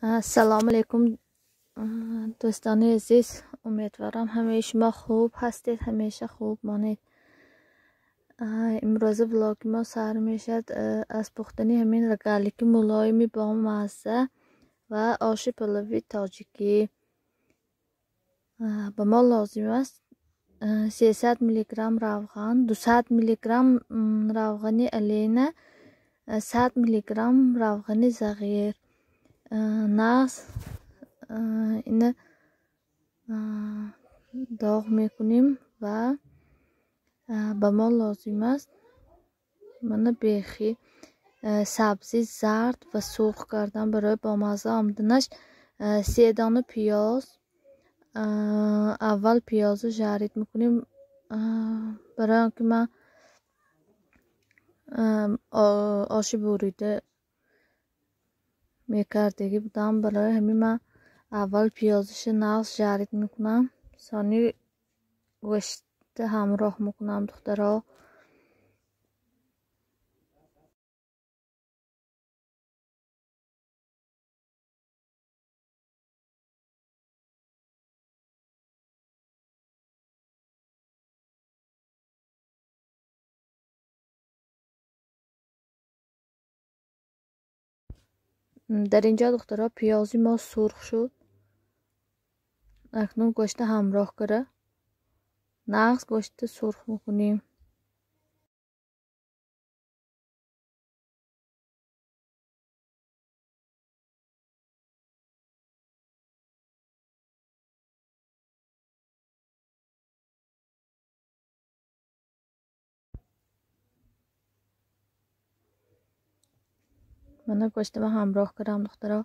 Ассалому алайкум дӯстони азиз, умедворам ҳамаи шумо хуб ҳастед, ҳамеша хуб монед. Имрӯза влоги мо сар мешавад аз пухтани ҳамин рогалики мулоими бомазза ва оши палави тоҷикӣ. Ба мо лозим аст 300 миллиграмм равған, 200 миллиграмм равғани алена, 100 миллиграмм равғани зағир. Нағз ина доғ мекунем ва ба мо лозим аст мана бехи сабзи зард ва сурх кардан барои бомазза омаданаш 3 дона пиёз. Аввал пиёзро жарид мекунем, барои он ки ман оши бурида мекардагӣ будам, барои ҳамин ман аввал пиёзашо нағз жарид мекунам, сони гӯшта ҳамроҳ мекунам духтаро. Дар инҷо духтаро пиёзи мо сурх шуд. Акнун гӯшта ҳамроҳ кара нағз гӯшта сурх мекунем. Мана гӯштама ҳамроҳ кардам духтаро,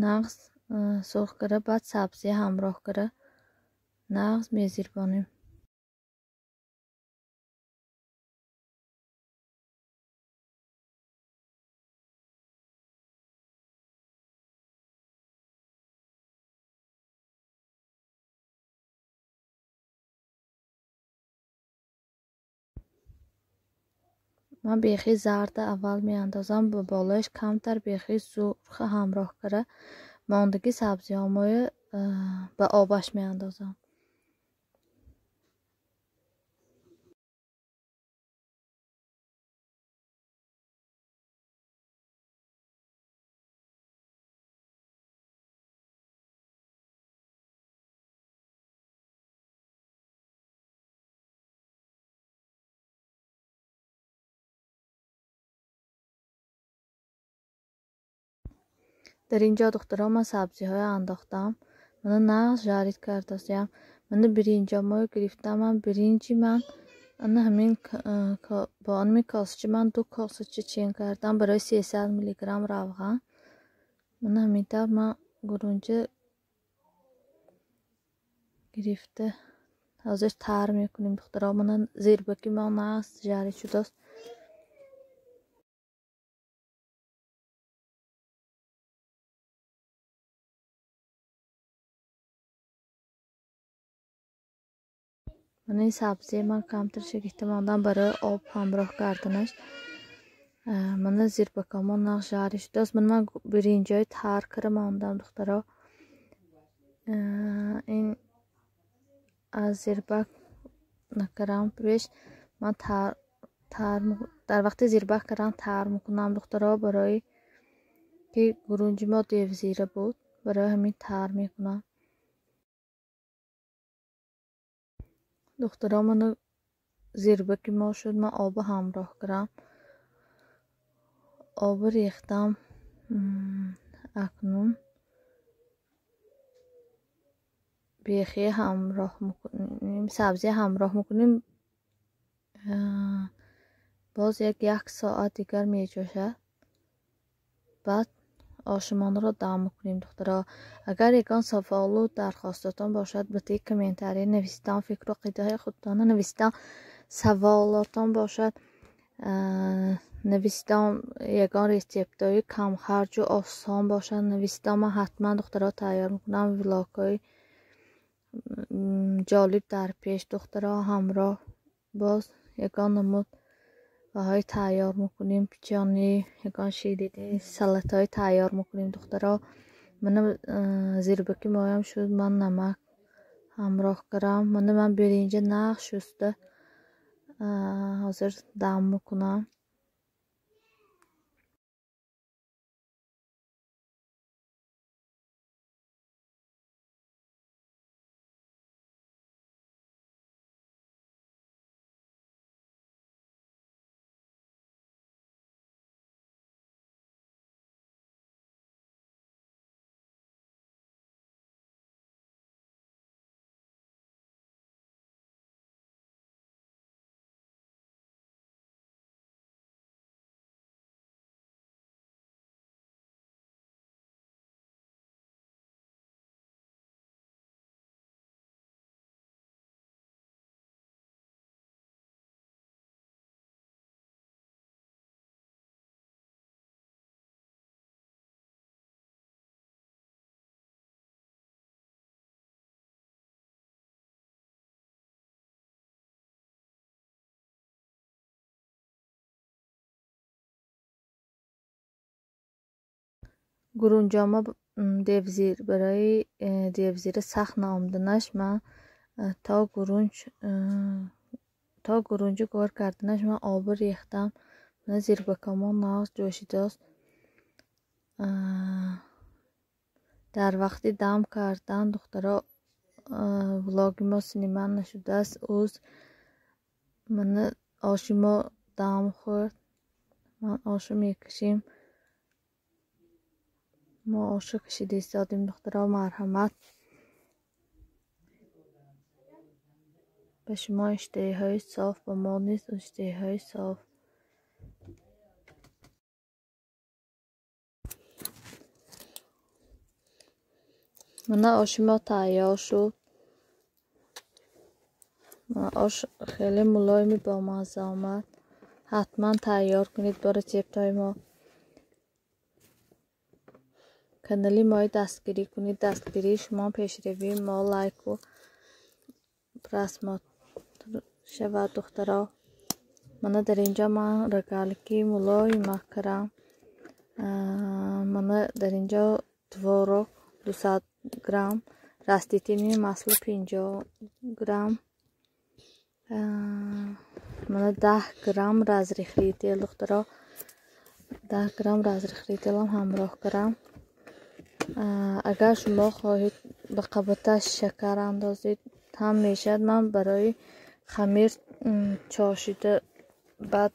нағз сурх кара, баъд сабзия ҳамроҳ кара нағз мезирбонем. Ман бехи зарда аввал меандозам, ба болояш камтар бехи сурха ҳамроҳ кара, мондагӣ сабзиҳомоя ба обаш меандозам. Дар инҷо духтаро ман сабзиҳоя андохтам, мана нағз жарид кардасиям. Мана биринҷомоя гирифтам, ман биринҷи ман ана ҳамин бо ҳамин косача ман 2 косача чен кардам барои 300 миллиграмм равған. Мана ҳамин тавр ман гурунҷа гирифта ҳозир тар мекунем духтаро. Мана зирбаки мо нағз жарид шудааст. Мана ин сабзие ман камтар шигифта мондам барои об ҳамроҳ карданаш. Мана зирбакамо нағз жарид шудааст. Мана ман биринҷои тар кара мондам духтаро. Ин аз зирбак накарам пеш ман тар дар вақти зирбак кардан тар мекунам духтаро, барои ки гурунҷи мо девзира буд, барои ҳамин тар мекунам. Духтаро мана зирбаки мо шуд, ман обу ҳамроҳ кардам, обу рехтам. Акнун бехия ҳамроҳ мекунем, сабзия ҳамроҳ мекунем. Боз як соат дигар меҷӯшад, баъд ошимонро дам мекунем духтаро. Агар ягон саволу дархостотон бошад, ба теги комментария нависитон, фикру ақидаҳои худтонро нависитон, саволотон бошад нависитон, ягон рецептҳои камхарҷу осон бошад нависитон. Ман ҳатман духтаро тайёр мекунам влогҳои ҷолиб дар пеш духтаро. Ҳамроҳ боз ягон намуд ваҳои тайёр мекунем, печенье, ягон ширинӣ, салатҳои тайёр мекунем духтаро. Мана зирбаки моям шуд, ман намак ҳамроҳ кардам. Мана ман биринҷа нағз шуста ҳозир дам мекунам. Гурунҷома девзир барои девзира сахт наомаданаш ман то гурунҷу гор карданаш ман оби рехтам. Мана зирбакамон нағз ҷӯшидааст. Дар вақти дам кардан духтаро влоги мо синима нашудааст. Уз мана оши мо дам хӯрд. Ман ошу мекашем. Мо ошу кашида истодем духтаро. Марҳамат, ба шумо иштиҳои соф, ба мо низ иштиҳои соф. Мана оши мо тайёр шуд. Ош хеле мулоими бомазза омад. Ҳатман тайёр кунед бо рецептҳои мо. Канали мои дастгирӣ кунед. Дастгирии шумо пешравии мо, лайку просмотр шавад духтаро. Мана дар инҷо ман рогалики мулоима кардам. Мана дар инҷо творог 200 грамм, растительное масло 50 грамм, мана 10 грамм разрыхлитель духтаро. 10 грамм разрыхлителам ҳамроҳ кардам. Агар шумо хоҳед ба қабаташ шакар андозед ҳам мешавад. Ман барои хамир чошида баъд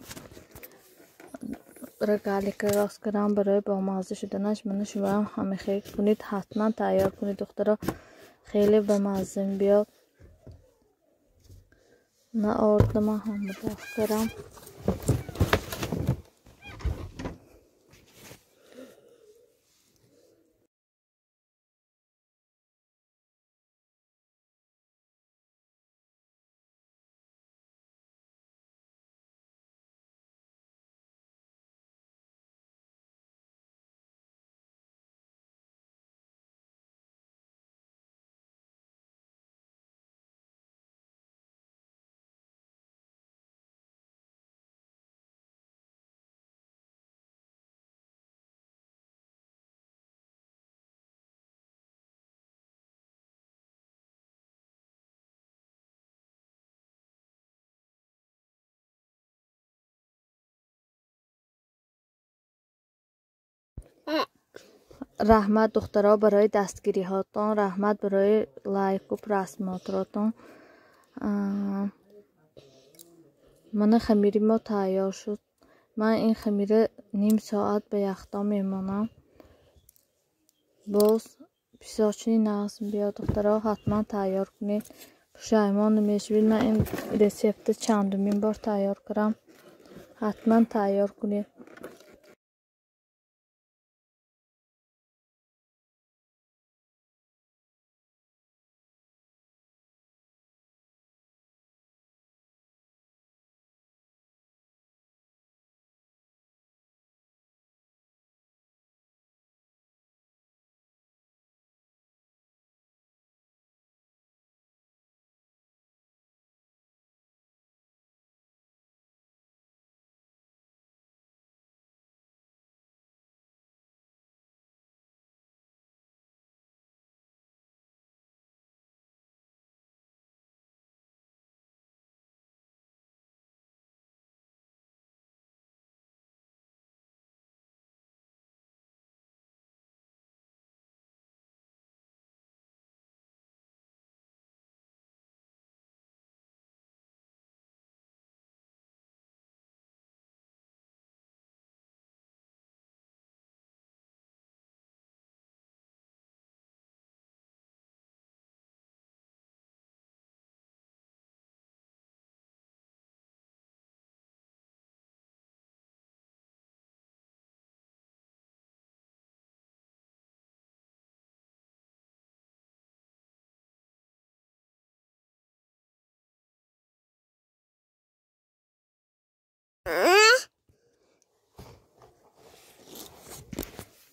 рогалика рост кардам барои бомазза шуданаш. Мана шумоам ҳамихел кунед, ҳатман тайёр кунед духтаро, хеле бамазза мебиёд. На орда ман ҳамроҳ кардам. Раҳмат духтаро барои дастгириҳотон, раҳмат барои лайку просмотротон. Мана хамири мо тайёр шуд. Ман ин хамира ним соат ба яхдон мемонам. Боз писочни нағз биёд духтаро, ҳатман тайёр кунед. Пушаймон намешавед. Ман ин рецептро чандумин бор тайёр кардам. Ҳатман тайёр кунед.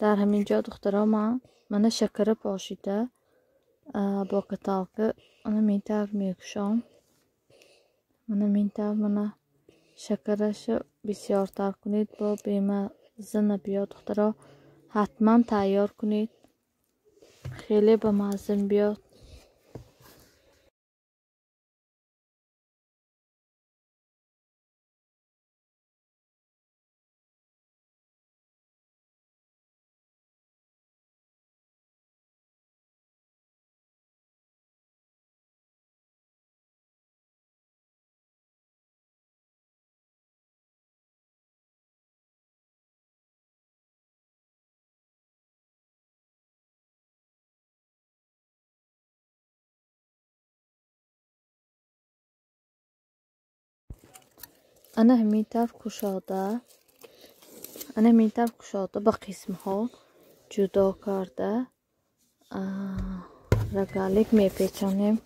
Дар ҳамин ҷо духтаро ман мана шакара пошида бо каталка ана ҳамин тавр мекушом. Мана ҳамин тавр мана шакараша бисёртар кунед, бо бемазза набиёд духтаро. Ҳатман тайёр кунед, хеле бамазза биёд. Ана ҳамин тавр кушода, ана ҳамин тавр кушода ба қисмҳо ҷудо карда рогалик мепечонем.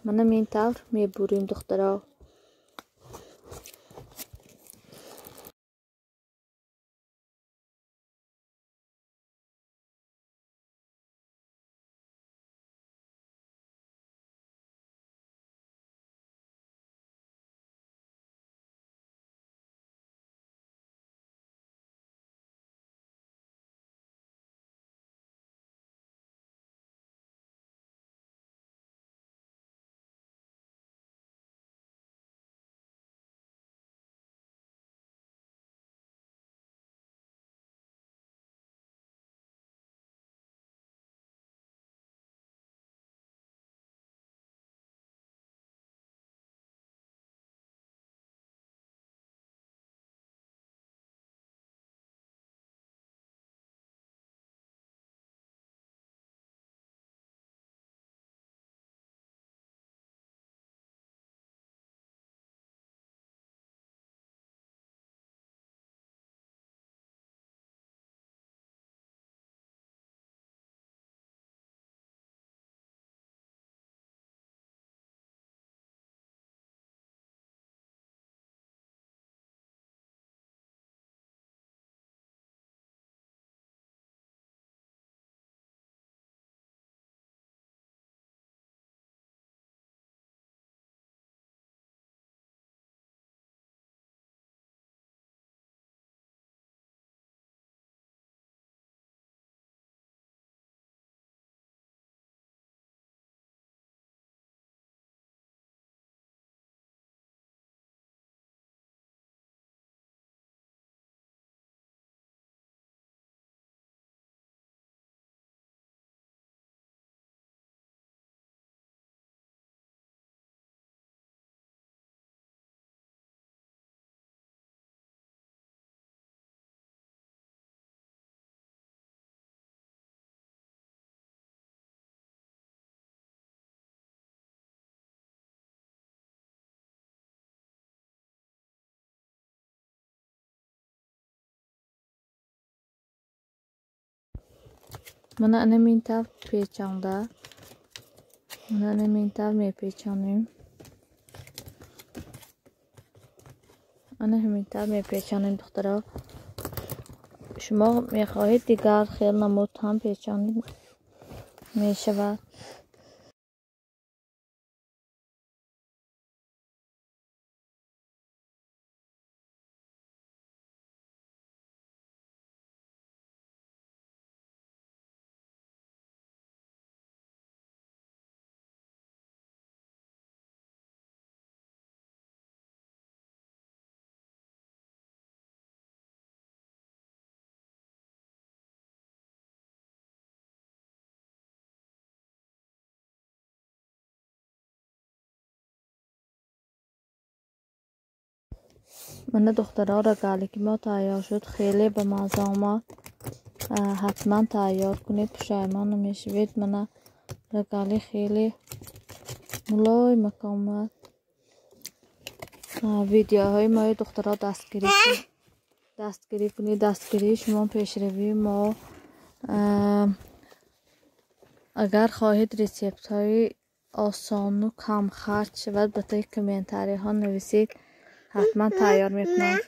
Мана ҳамин тавр мебурим духтаро. Мана ана ҳамин тавр печонда, мана ана ҳамин тавр мепечонем. Ана ҳамин тавр мепечонем духтаро. Шумо мехоҳед дигар хел намуд ҳам печонед мешавад. Мана духтаро, рогалики мо тайёр шуд, хеле бамазза омад. Ҳатман тайёр кунед, пушаймон намешавед. Мана рогалик хеле мулоимак омад. Видеоҳои мои духтаро дастгирӣ кунед. Дастгирии шумо пешравии мо. Агар хоҳед рецептҳои осону камхарҷ шавад, ба таги комментариҳо нависед, ҳатман тайёр мекунам.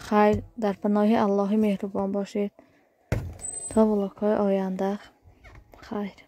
Хайр, дар паноҳи Аллоҳи меҳрубон бошед. То влогҳои оянда, хайр.